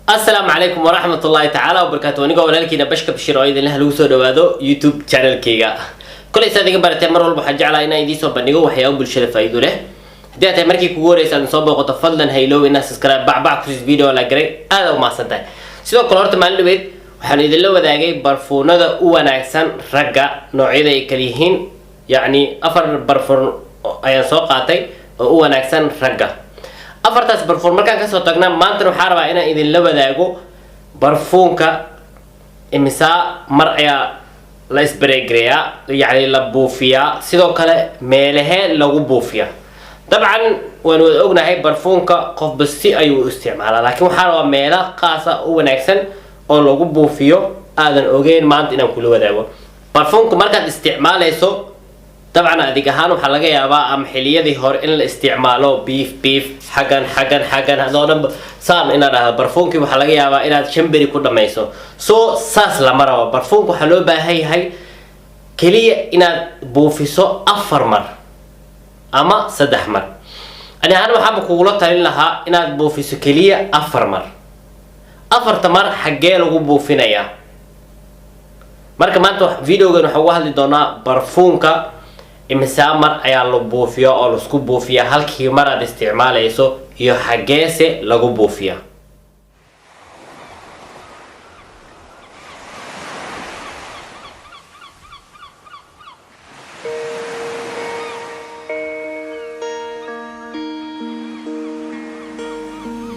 Asalaamu calaykum waraxmat ullaahi tacaala wabarakaatu. Anigoo walaalkiina Bashka Bashiir oo idinlaha lagu soo dhawaado YouTube channelkayga. Kolay saad iga baratee, mar walba waxaan jeclahay inaan idiin soo bandhigo waxyaabo bulshada faa'iido leh. Haddii aad tahay markii kugu horeysa aad soo booqato, fadlan ha iloow inaad subscribe bacbac kusis, video la garay, aad u mahadsan tahay. Sidoo kale, horta maalin dhaweyd waxaan idinla wadaagay barfuunada u wanaagsan ragga, noocyada ay kala yihiin. Yacni afar barfuun ayaan soo qaatay oo u wanaagsan ragga. Afartaas barfuun markaan kasoo tagna, maantana waxaa rabaa inaan idinla wadaago barfuunka imisaa mar ayaa la spray gareeyaa, yacni la buufiyaa, sidoo kale meelahee lagu buufiyaa. Dabcan waan wada ognahay barfuunka qofba si ayuu u isticmaalaa, laakiin waxaa rabaa meelo qaasa u wanaagsan oo lagu buufiyo aadan ogeyn maanta inaan kula wadaago. Barfuunka markaad isticmaalayso, dabcan adig ahaan waxaa laga yaabaa ama xiliyadii hore in la isticmaalo biif biif, xaggan xaggan xaggan, hadoo dhanba saan inaad dhahdo. Barfuunkii waxaa laga yaabaa inaad 5 beri ku dhamayso. So saas lama rabo. Barfuunka waxaa loo baahan yahay keliya inaad buufiso afar mar ama 3 mar. Ani ahaan waxaaba kugula talin lahaa inaad buufiso keliya afar mar. Afarta mar xaggee lagu buufinayaa? Marka maanta videogan waxaa uga hadli doonaa barfuunka imisaa mar ayaa la buufiyaa oo laisku buufiyaa halkii mar aad isticmaalayso, iyo xaggeese lagu buufiyaa.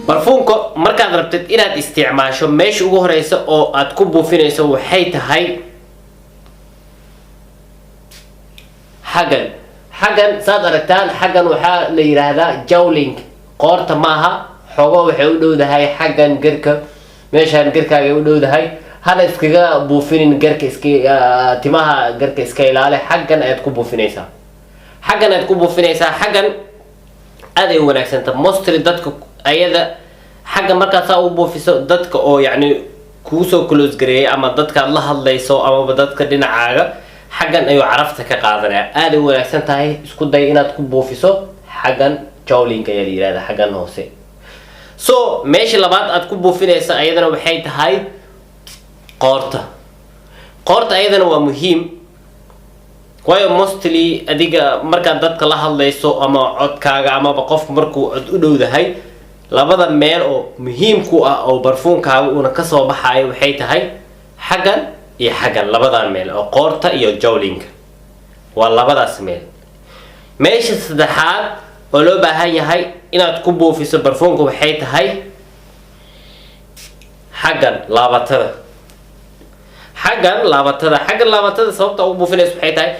Barfuunka markaad rabtid inaad isticmaasho, meesha ugu horeysa oo aad ku buufinayso waxay tahay xaggan. Xaggan saad aragtaan, xaggan waxaa la yidhaahdaa jawlink. Qoorta maaha, xogo waxay u dhowdahay xaggan garka, meeshaan garkaagay u dhowdahay. Hana iskaga buufinin garka, iska timaha garka iska ilaali. Xaggan ayaad ku buufinaysaa, xaggan ayaad ku buufinaysaa. Xaggan aad ay u wanaagsanta. Mostly dadka ayada xagga markaad saa u buufiso, dadka oo yacni kuusoo close gareeyay ama dadkaad la hadlayso amaba dadka dhinacaaga, xaggan ayuu carafta ka qaadanaya. Aad ay u wanaagsan tahay. Isku day inaad ku buufiso xaggan, jawlinka ayaa la yihahda, xaggan hoose. So meesha labaad aad ku buufinaysa ayadana waxay tahay qoorta. Qoorta ayadana waa muhiim, waayo mostly adiga markaad dadka la hadlayso ama codkaaga amaba qofku markuu cod u dhowdahay, labada meel oo muhiim ku ah oo barfuunkaaga uuna kasoo baxaayo waxay tahay xaggan iyo xaggan. Labadan meel oo qoorta iyo jawlinka waa labadaas meel. Meesha saddexaad oo loo baahan yahay inaad ku buufiso barfuunka waxay tahay xaggan laabatada, xaggan laabatada, xaggan laabatada. Sababta ugu buufinayso waxay tahay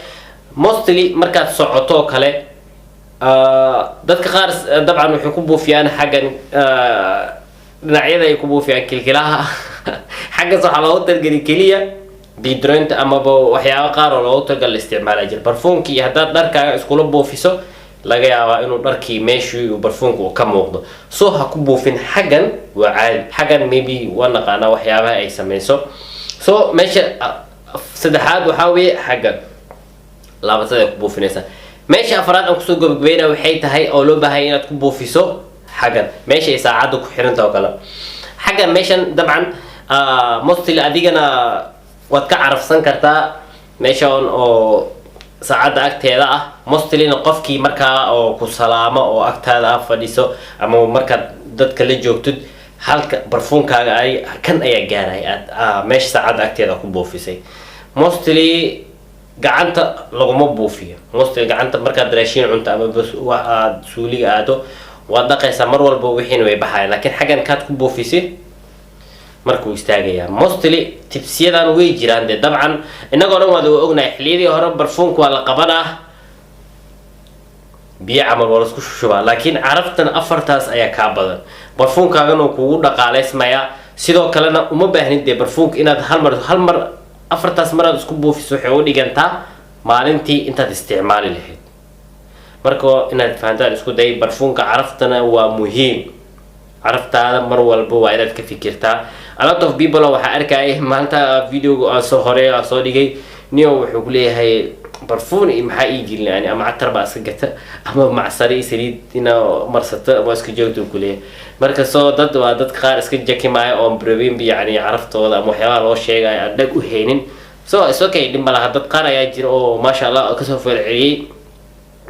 mostly markaad socoto oo kale, dadka qaar dabcan waxay ku buufiyaan xaggan, dhinacyada ay ku buufiyaan, kilkilaha. Xaggaas waxaa loogu talgeli keliya deodorant amaba waxyaabo qaar oo loogu talagal la isticmaala jira. Barfuunkii iyo haddaad dharkaaga iskula buufiso, laga yaabaa inuu dharkii meeshii uu barfuunka uu ka muuqdo. So ha ku buufin xaggan, waa caadi. Xaggan maybe waa naqaanaa waxyaabaha ay sameyso. So meesha saddexaad waxaa weeye xaggan laabatada ay ku buufinaysaa. Meesha afraad aan kusoo gabagabayna waxay tahay oo loo baahanya inaad ku buufiso xaggan, meesha ay saacadda ku xiranta oo kale, xaggan meeshan. Dabcan mostly adigana waad ka carafsan kartaa meeshan oo saacadda agteeda ah. Mostlyna qofkii markaa oo ku salaamo oo agtaada ah fadhiso ama markaad dadka la joogtid, halka barfuunkaaga ay kan ayaa gaaray aad meesha saacadda agteeda ku buufisay. Mostly gacanta laguma buufiyo. Mostly gacanta markaad raashin cunto ama bas aad suuliga aado, waad dhaqaysaa mar walba, wixiina way baxayan. Laakiin xaggan kaad ku buufisid markuu istaagayaa. Mostly tipsyadan way jiraan dee. Dabcan innagoo dhan waad ognahay, xilliyadii hore barfuunka waa la qabanaa, biyo camal waa laisku shushubaa, laakiin caraftan afartaas ayaa kaa badan, barfuunkaagana uu kugu dhaqaaleysmayaa. Sidoo kalena uma baahnid dee barfuunka inaad hal mar, hal mar. Afartaas maraad isku buufiso waxay u dhigantaa maalintii intaad isticmaali lahayd. Marka inaad fahantaan isku day. Barfuunka caraftana waa muhiim. Caraftaada mar walba waa inaad ka fikirtaa. A lot of people waxaa arkayay maanta videoga aan soo hore aan soo dhigay. Niyo wuxuu ku leeyahay barfuun iyo maxaa ii gelin yani, ama catar baa iska gata ama macsare iyo saliid inaa marsato ama iska joogto, ku leeyahay. Marka soo dad waa dadka qaar iska jakimaayo oon brabinba yani carabtooda ama waxyaabaha loo sheegayo aan dhag u haynin. So it's okay, dhib ma laha. Dad qaar ayaa jira oo maasha Allah kasoo falceliyey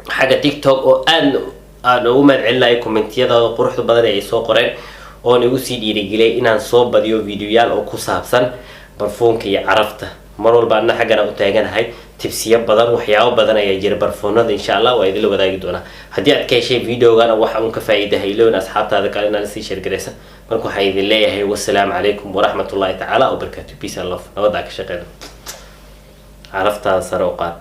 xagga TikTok oo aad aan ugu mahad celinayo commentiyadooda quruxda badan ee ay soo qoreen, oon igu sii dhiirigeliyay inaan soo badiyo videoyaal oo ku saabsan barfuunka iyo carafta. Mar walba anna xaggana u taaganahay tipsiyo badan, waxyaabo badan ayaa jira barfuunada. Insha Allah waa idinla wadaagi doonaa. Haddii aad ka heshay videogana waxa uun ka faa'iida, haylown asxaabtaada kale inaad sii share garaysa. Marka waxaan idin leeyahay wasalaamu calaykum waraxmatullahi tacaala wabarakaatu. Peace and love. Nabaddaa ka shaqeyna, caraftaada sare u qaad.